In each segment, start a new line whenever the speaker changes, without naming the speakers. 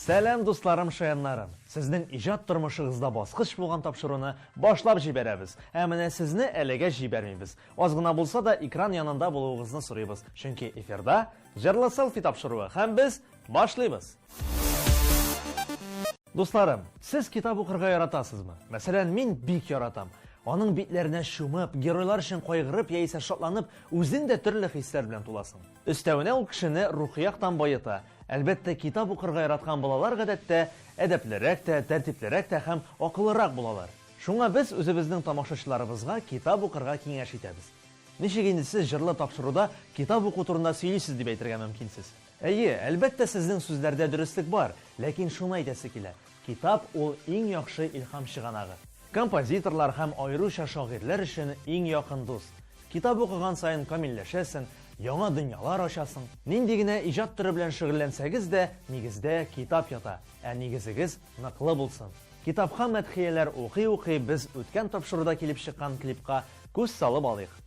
Сәлам, дусларым, шаяннарым! Сезнең иҗат тормышыгызда баскыч булган тапшыруны башлап җибәрәбез. Ә менә сезне әлегә җибәрмибез. Аз гына булса да экран янында булуыгызны сорыйбыз, чөнки эфирда Җырлы селфи тапшыруы һәм без башлыйбыз! Дусларым, сез китап укырга яратасызмы? Мәсәлән, мин бик яратам. Аның битләренә чумып, геройлар өчен кайгырып яисә шатланып, үзең дә төрле хисләр белән туласың. Өстәвенә ул кешене рухи яктан баета. Әлбәттә, китап укырга яраткан балалар гадәттә әдәплерәк тә, тәртиплерәк тә һәм акыллырак булалар. Шуңа без үзебезнең тамашачыларыбызга китап укырга киңәш итәбез. Ничек инде сез җырлы тапшыруда китап уку турында сөйлисез дип әйтергә мөмкинсез? Әйе, әлбәттә сезнең сүзләрдә дөреслек бар, ләкин шуны әйтәсе килә, китап ул иң яхшы илһам чыганагы. Композиторлар һәм аеруча шагыйрьләр өчен иң якын дус. Китап укыган саен камилләшәсең, яңа дөньялар ачасың. Нинди генә иҗат төре белән шөгыльләнсәгез дә, нигездә китап ята, ә нигезегез ныклы булсын. Китапка мәдхияләр укый-укый без үткән тапшыруда килеп чыккан клипка күз салып алыйк.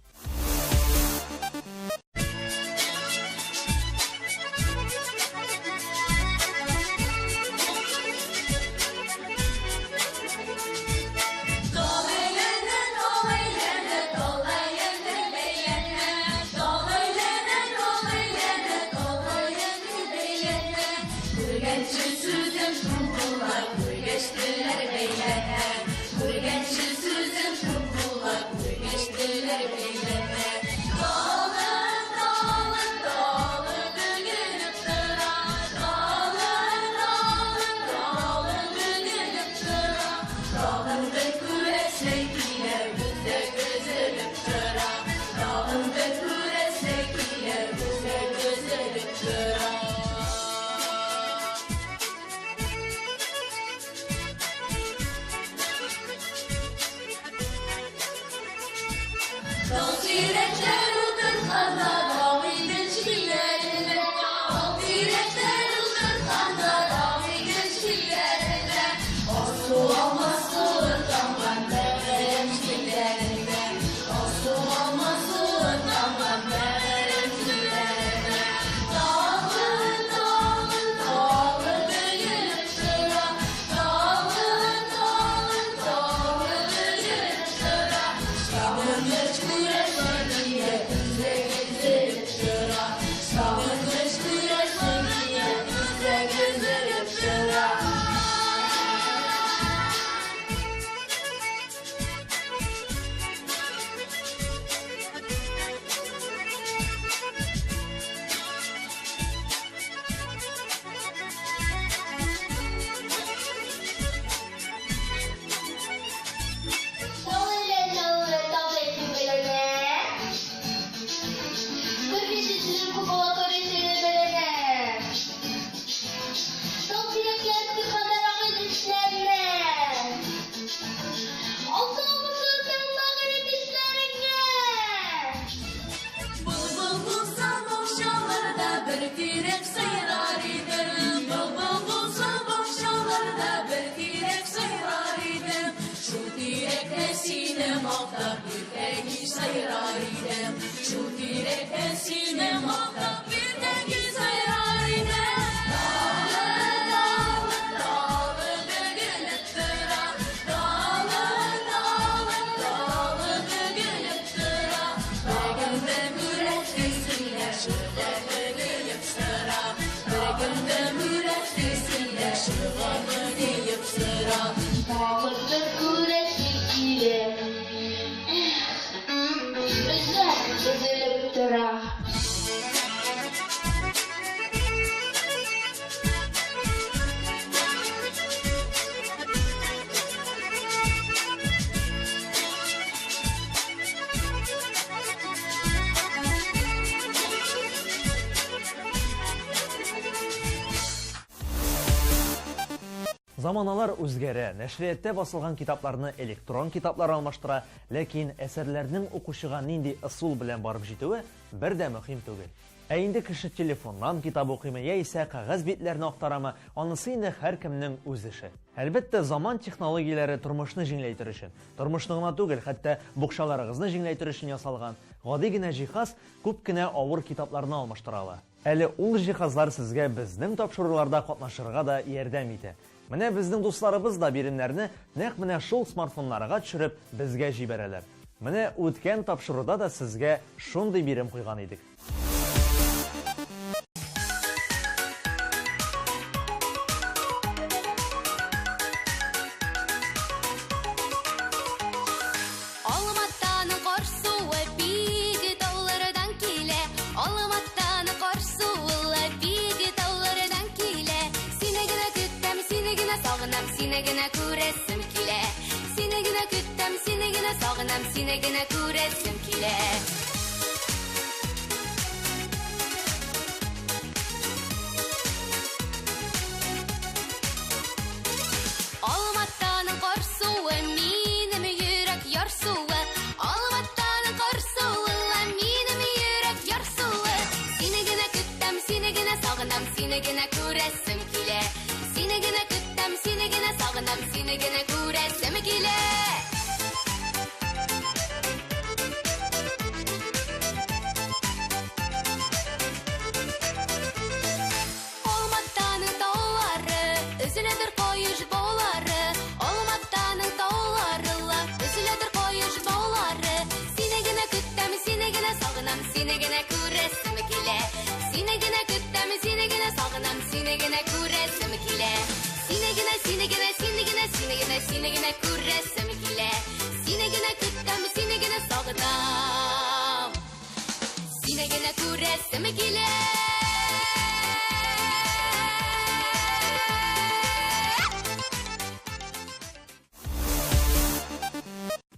Заманалар үзгәрә, нәшрияттә басылган китапларны электрон китаплар алмаштыра, ләкин әсәрләрнең укучыга нинди ысул белән барып җитүе бер дә мөһим түгел. Ә инде кеше телефоннан китап укыймы яисә кәгазь битләрне актарамы, анысы инде һәркемнең үз эше. Әлбәттә, заман технологияләре тормышны җиңеләйтер өчен, тормышны гына түгел, хәтта букчаларыгызны җиңеләйтер өчен ясалган гади генә җиһаз күп кенә авыр китапларны алмаштыра ала. Әле ул җиһазлар сезгә безнең тапшыруларда катнашырга да ярдәм итә. Менә безнең дусларыбыз да биремнәрне нәкъ менә шул смартфоннарга төшереп безгә җибәрәләр. Менә үткән тапшыруда да сезгә шундый бирем куйган идек.
Алматаның кар суы биек таулардан килә. Алматаның кар суы биек таулардан килә. Сине генә көтәм, сине генә сагынам, сине генә күрәсем килә. Сине генә көтәм, сине генә сагынам, сине генә күрәсем килә. Алматаның кар суы минем йөрәк ярсуы. Алматаның кар суы минем йөрәк ярсуы. Сине генә көтәм, сине генә сагынам, сине генә күрәсем килә. Сине генә көтәм, сине генә сагынам, сине генә күрәсем килә. Алматаның таулары, өзеләдер коеш баулары. Алматаның таулары ла, өзеләдер коеш баулары. Сине генә көтәм, сине генә сагынам, сине генә күрәсем килә. Сине генә көтәм, сине генә сагынам, сине генә күрәсем килә. Сине генә, сине генә, сине генә, сине генә, сине генә күрәсем килә. Сине генә көтәм, сине генә сагынам. Сине генә күрәсем килә.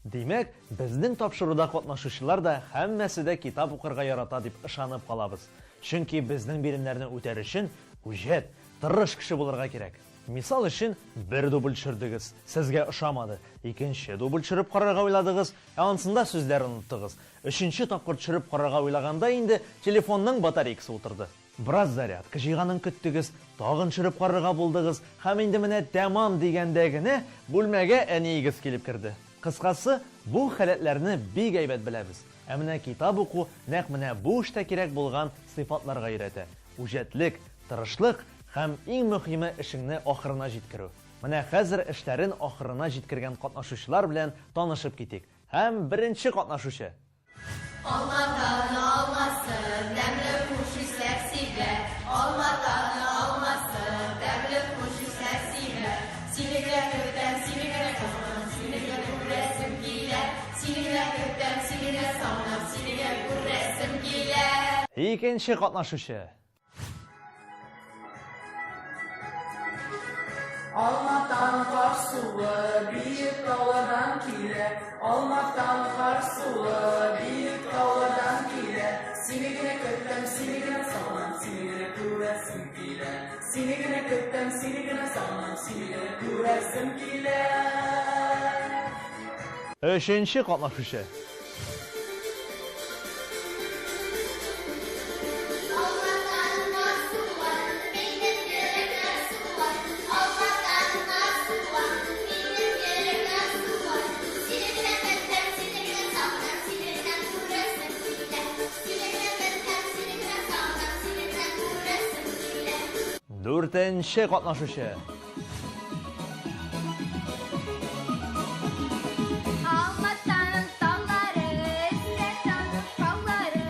Димәк, безнең тапшыруда катнашучылар да һәммәсе дә китап укырга ярата дип ышанып калабыз. Чөнки безнең биремнәрне үтәр өчен үҗәт, тырыш кеше булырга кирәк. Мисал өчен, бер дубль төшердегез, сезгә ошамады, икенче дубль төшереп карарга уйладыгыз, ә ансында сүзләр оныттыгыз. Өченче тапкыр төшереп карарга уйлаганда инде телефонның батарейкасы утырды. Бераз зарядка җыйганын көттегез, тагын төшереп карарга булдыгыз һәм инде менә тәмам дигәндә генә бүлмәгә әниегез килеп керде. Кыскасы, бу халәтләрне бик әйбәт беләбез. Ә менә китап уку нәкъ менә бу эштә кирәк булган сыйфатларга өйрәтә, үҗәтлек, тырышлык һәм иң мөхиме эшеңне ахырына җиткерү. Менә хәзер эшләрен ахырына җиткергән катнашучылар белән танышып китик. Һәм беренче катнашучы.
Алматаны алмасы, тәмле хуш исләр сибә. Алматаны алмасы, тәмле хуш исләр сибә. Сине генә көтәм, сине генә сагынам, сине генә күрәсем килә. Сине генә көтәм, сине генә сагынам, сине генә күрәсем килә.
Икенче катнашучы.
Алматан кар суы биек таулардан килә. Алматан кар суы биек таулардан килә. Сине генә көтәм, сине генә сагынам, сине генә күрәсем килә. Сине генә көтәм, сине генә сагынам, сине генә күрәсем килә.
Өченче катнашучы. Дүртенче катнашучы.
Алматаның таулары, өстә таның таулары,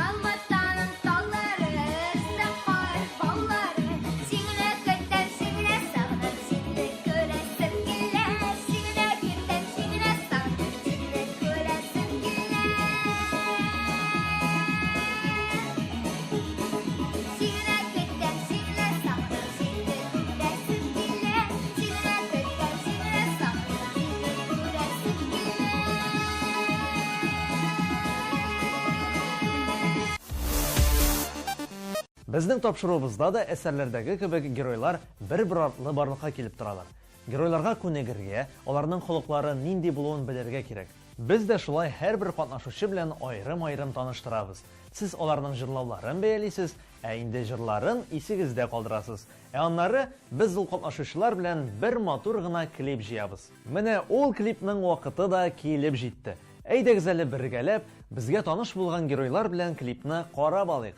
Алматаның таулары, өстә кар баулары. Сине көтәм, сине сагынам, сине күрәсем килә. Сине көтәм, сине сагынам, сине күрәсем килә. Сине көтәм, сине сагынам, сине күрәсем килә. Сине көтәм, сине сагынам, сине күрәсем килә.
Безнең тапшыруыбызда да әсәрләрдәге кебек геройлар бер-бер артлы барлыкка килеп торалар. Геройларга күнегергә, аларның холыклары нинди булуын белергә кирәк. Без дә шулай һәрбер катнашучы белән аерым-аерым таныштырабыз. Сез аларның җырлауларын бәялисез, ә инде җырларын исегездә калдырасыз. Ә аннары без ул катнашучылар белән бер матур гына клип җыябыз. Менә ул клипның вакыты да килеп җитте. Әйдәгез әле бергәләп, безгә таныш булган геройлар белән клипны карап алыйк.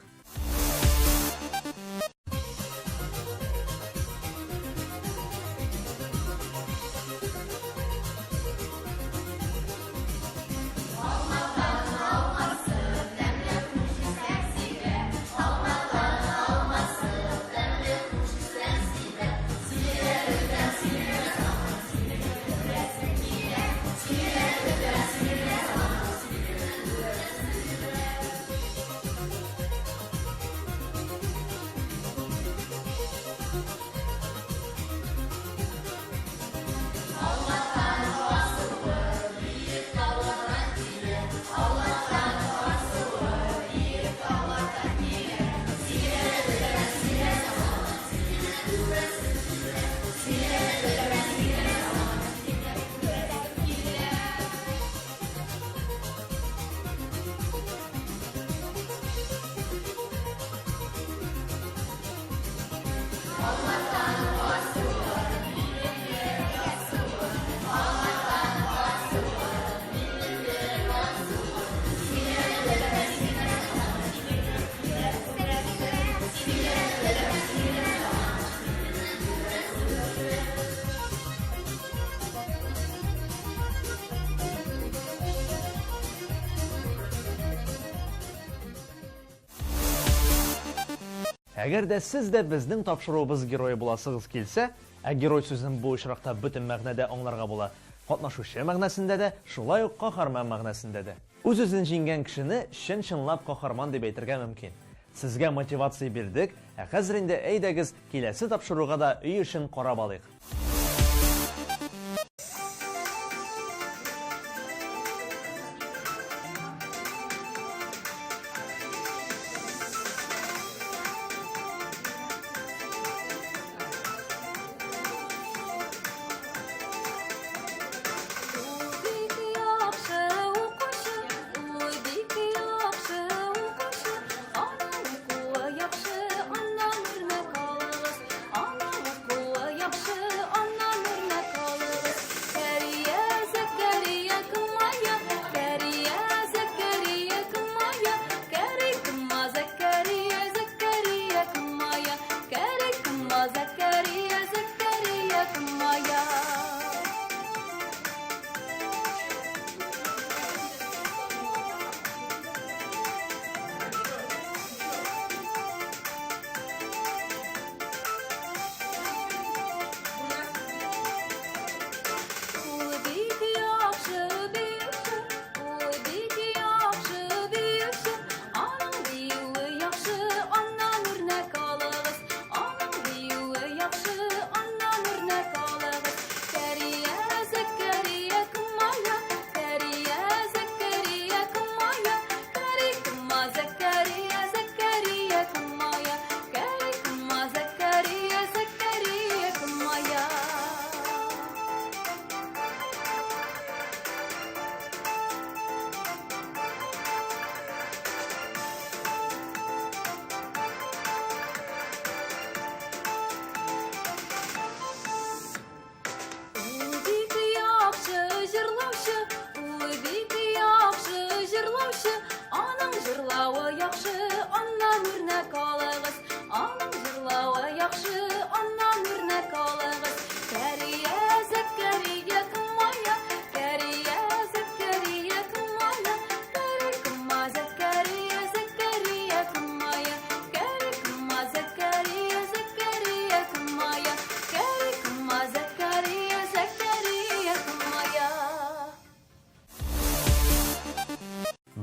Әгәр дә сез дә безнең тапшыруыбыз герое буласыгыз килсә, ә герой сүзен бу очракта бөтен мәгънәдә аңларга була, катнашучы мәгънәсендә дә, шулай ук каһарман мәгънәсендә дә. Үз-үзен җиңгән кешене чын-чынлап каһарман дип әйтергә мөмкин. Сезгә мотивация бирдек, ә хәзер инде әйдәгез, киләсе тапшыруга да өй эшен карап алыйк.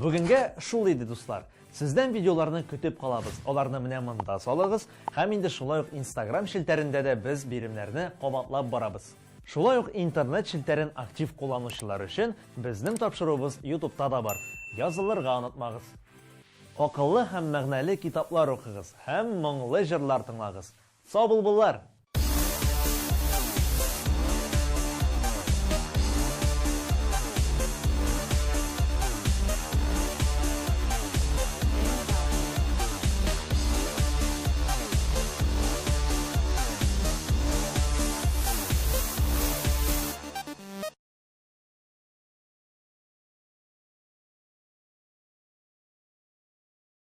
Бүгенгә шул иде, дуслар. Сездән видеоларны көтеп калабыз. Аларны менә монда салыгыз һәм инде шулай ук Instagram челтәрендә дә без биремнәрне кабатлап барабыз. Шулай ук интернет челтәрен актив кулланучылар өчен безнең тапшыруыбыз YouTube'та да бар. Язылырга онытмагыз. Акыллы һәм мәгънәле китаплар укыгыз һәм моңлы җырлар тыңлагыз. Сау булбуллар!